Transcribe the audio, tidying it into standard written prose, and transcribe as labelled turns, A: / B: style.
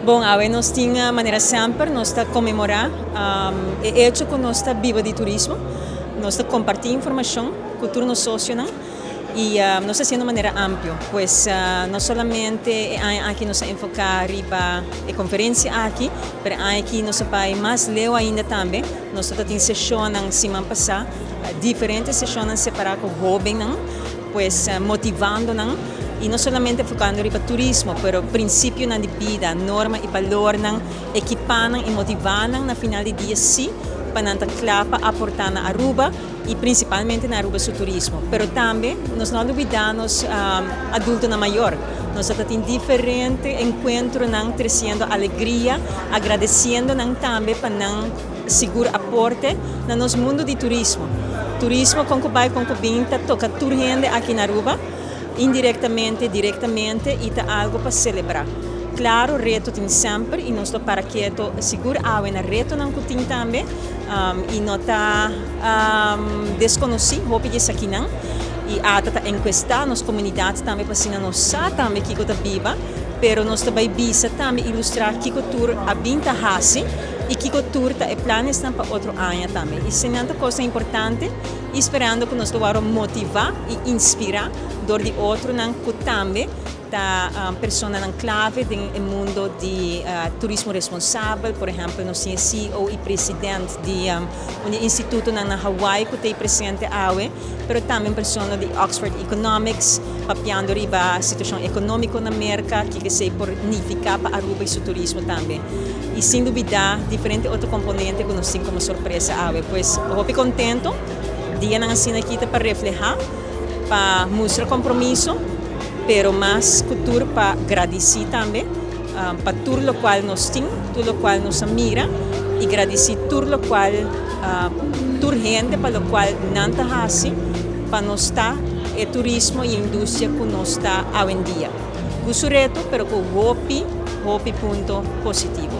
A: Bon, awe nos tin manera semper, nos ta conmemora e hecho cu nos ta biba di turismo, nos ta comparti informacion cu tur nos socionan y nos ta haciendo manera amplio. Pues no solamente e aña aki nos a enfoca riba e conferencia aki, pero e aña aki nos a bay mas leu ainda tambe. Nos ta tin sesionnan siman pasa, diferente sesionnan separa cu hobennan, pues motivando nan y no solamente enfocando riba turismo, pero principionan di bida, norma y balornan, equipa nan y motiva nan na final di dia si pa nan ta cla pa aporta na Aruba y principalmente na Aruba su turismo. Pero tambe nos no a lubida nos adultonan mayor. Nos ta tin diferente encuentronan treciendo alegria, agradeciendo nan tambe pa nan sigur aporte na nos mundo di turismo. Turismo con cu bay con cu bin ta toca tur hende aki na Aruba, indirectamente, directamente, y ta algo pa celebra. Claro, reto tin semper y nos lo para keto sigur awe na retonan cu tin tambe y no ta desconoci hopi di esakinan y ATA ta encuesta nos comunidad tambe pa asina nos sa tambe kico ta biba, pero nos ta bay bisa tambe ilustra kico tur a bin ta haci y kico tur ta e planesnan pa otro aña tambe. Y esnan ta cosnan importante y sperando cu nos lo worde motiva y inspira door di otronan cu tambe ta personanan clave den e mundo di turismo responsabel. Por ehempel, nos tin e CEO y president di un institutonan na Hawaii cu ta presente awe, pero tambe un persona di Oxford Economics, papiando riba situacion economico na Merca, kico esey por nifica pa Aruba y su turismo tambe. Y sin dubida, diferente otro componente cu nos tin como sorpresa awe. Pues, hopi contento, dianan asina aki ta pa refleha, pa mustra compromiso, pero mas cu tur pa gradici tambe pa tur locual nos tin, tur locual nos a mira y gradici tur locual, tur hende pa locual nan ta haci pa nos ta e turismo y industria cu nos ta awendia. Cu su reto, pero cu hopi, hopi punto positivo.